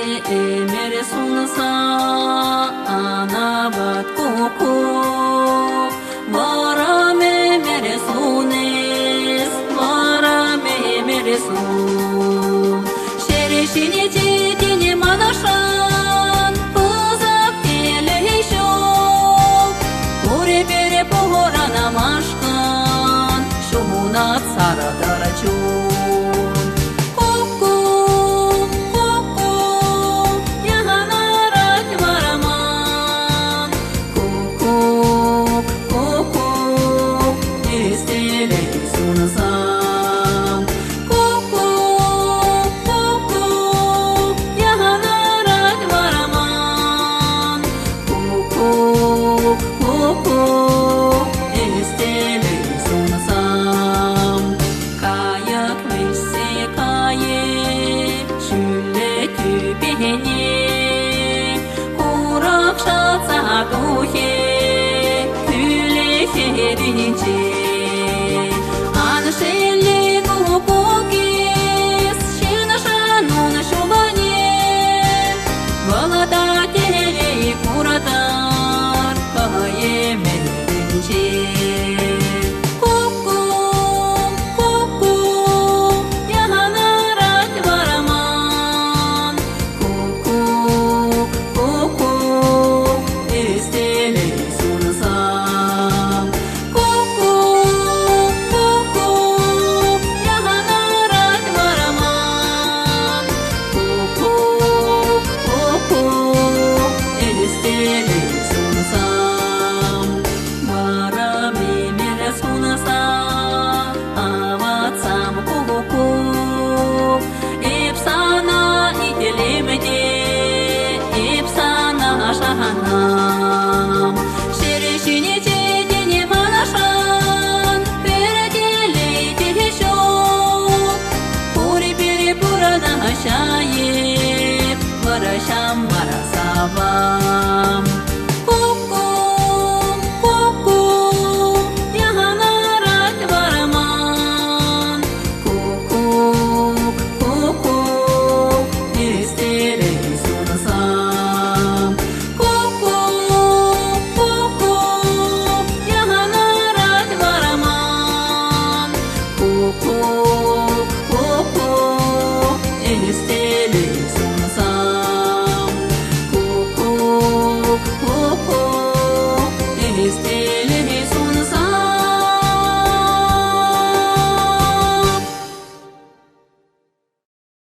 Эмер сунса анават ку-ку, Варам эмер сунес, варам эмер сун. Ҫӗр ҫине тетене манашан, пысӑк телей ҫук. Пурӗ-пӗр пурӑна машкан, ҫунат сарӑтӑр чун. Ку-ку, ку-ку, янӑрать вӑрман. Ку-ку, ку-ку, ӳстерет сунсан. Ку-ку, ку-ку, янӑрать вӑрман. Ку-ку, ку-ку, ӳстерет сунсан. Кайӑк вӗҫсе кайӗ ҫӳллӗ тӳпене, Курӑк шӑтса тухӗ кӳлӗ хӗрринче. Ан шелле куккук эс, ҫыншӑн ун ҫулне, Вӑл та телей куртӑр хӑй ӗмӗрӗнче. Ку-ку, ку-ку, янӑрать вӑрман. Ку-ку, ку-ку, ӳстерет сунсан. Ку-ку, ку-ку, янӑрать вӑрман. Ку-ку, ку-ку, ӳстерет сунсан. Вара мемеле сунса аватсам ку-ку. Эп сана итлем те, эп сана шанам. Ҫӗр ҫине тетене манашан, пӗр телей те ҫук. Пурӗ-пӗр пурӑнаҫҫӗ, вӑрҫам вара савам. Ку-ку, ку-ку, янӑрать вӑрман. Ку-ку, ку-ку, ӳстерет сунсан. Ку-ку, ку-ку, янӑрать вӑрман. Ку-ку,